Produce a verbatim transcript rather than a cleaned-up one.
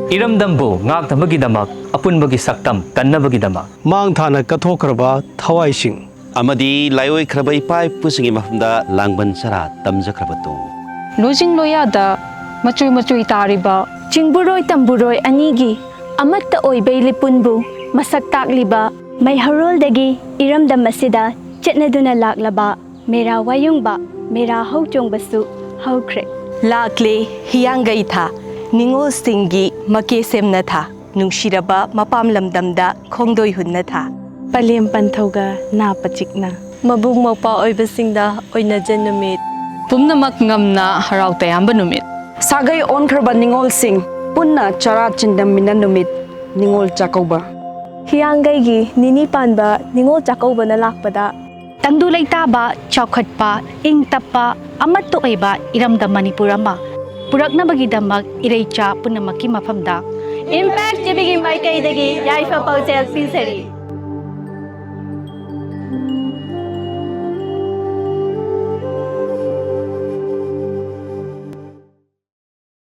ꯏꯔꯝꯗꯝꯕꯨ ꯉꯥꯛꯅꯕꯒꯤꯗꯃꯛ, ꯑꯄꯨꯟꯕꯒꯤ ꯁꯛꯇꯝ ꯀꯟꯅꯕꯒꯤꯗꯃꯛ꯫ ꯃꯥꯡ ꯊꯥꯅ ꯀꯠꯊꯣꯛꯈ꯭ꯔꯕ ꯊꯋꯥꯏꯁꯤꯡ꯫ ꯑꯃꯗꯤ ꯂꯥꯏꯑꯣꯏꯈ꯭ꯔꯕ ꯏꯄꯥ ꯏꯄꯨꯁꯤꯡꯒꯤ ꯃꯐꯝꯗ ꯂꯥꯡꯕꯟ ꯁꯔꯥ ꯇꯝꯖꯈ꯭ꯔꯕ ꯇꯣꯡ꯫ ꯂꯨꯖꯤꯡ ꯂꯣꯌꯥꯗ ꯃꯆꯨ ꯃꯆꯨ ꯇꯥꯔꯤꯕ ꯆꯤꯡꯕꯨꯔꯣꯏ ꯇꯝꯕꯨꯔꯣꯏ ꯑꯅꯤꯒꯤ ꯑꯃꯠꯇ ꯑꯣꯏꯕꯩ ꯂꯤꯄꯨꯟꯕꯨ ꯃꯁꯛ ꯇꯥꯛꯂꯤꯕ ꯃꯩꯍꯧꯔꯣꯜꯗꯒꯤ ꯏꯔꯝꯗꯝ ꯑꯁꯤꯗ ꯆꯠꯅꯗꯨꯅ ꯂꯥꯛꯂꯕ ꯃꯦꯔꯥ ꯋꯥꯌꯨꯡꯕ, ꯃꯦꯔꯥ ꯍꯧ ꯆꯣꯡꯕꯁꯨ ꯍꯧꯈ꯭ꯔꯦ꯫ ꯂꯥꯛꯂꯦ ꯍꯤꯌꯥꯡꯒꯩ ꯊꯥ, ꯅꯤꯉꯣꯜꯁꯤꯡꯒꯤ ꯃꯀꯦ ꯁꯦꯝꯅ ꯊꯥ, ꯅꯨꯡꯁꯤꯔꯕ ꯃꯄꯥꯝ ꯂꯝꯗꯝꯗ ꯈꯣꯡꯗꯣꯏ ꯍꯨꯟꯅ ꯊꯥ꯫ ꯄꯂꯦꯝ ꯄꯟꯊꯧꯒ ꯅꯥ ꯄꯆꯤꯛꯅ꯫ ꯃꯕꯨꯡ ꯃꯧꯄ꯭ꯋꯥ ꯑꯣꯏꯕꯁꯤꯡꯗ ꯑꯣꯏꯅꯖ ꯅꯨꯃꯤꯠ꯫ ꯄꯨꯝꯅꯃꯛ ꯉꯝꯅ ꯍꯔꯥꯎ ꯇꯌꯥꯝꯕ ꯅꯨꯃꯤꯠ꯫ ꯁꯥꯒꯩ ꯑꯣꯟꯈ꯭ꯔꯕ ꯅꯤꯉꯣꯜꯁꯤꯡ ꯄꯨꯟꯅ ꯆꯔꯥ ꯆꯤꯟꯗꯝꯃꯤꯟꯅ ꯅꯨꯃꯤꯠ ꯅꯤꯉꯣꯜ ꯆꯥꯛꯀꯧꯕ꯫ ꯍꯤꯌꯥꯡꯒꯩꯒꯤ ꯅꯤꯅꯤ ꯄꯥꯟꯕ ꯅꯤꯉꯣꯜ ꯆꯥꯛꯀꯧꯕꯅ ꯂꯥꯛꯄꯗ, ꯇꯪꯗꯨ ꯂꯩꯇꯥꯕ, ꯆꯥꯎꯈꯠꯄ, ꯏꯪ ꯇꯞꯄ, ꯑꯃꯠꯇ ꯑꯣꯏꯕ ꯏꯔꯝꯗꯝ ꯃꯅꯤꯄꯨꯔ ꯑꯃ ꯄꯨꯔꯛꯅꯕꯒꯤꯗꯃꯛ ꯏꯔꯩꯆꯥ ꯄꯨꯝꯅꯃꯛꯀꯤ ꯃꯐꯝꯗ ꯏꯝꯄꯦꯛ ꯇꯤꯚꯤꯒꯤ ꯃꯥꯏꯀꯩꯗꯒꯤ ꯌꯥꯏꯐ ꯄꯥꯎꯖꯦꯜ ꯄꯤꯖꯔꯤ꯫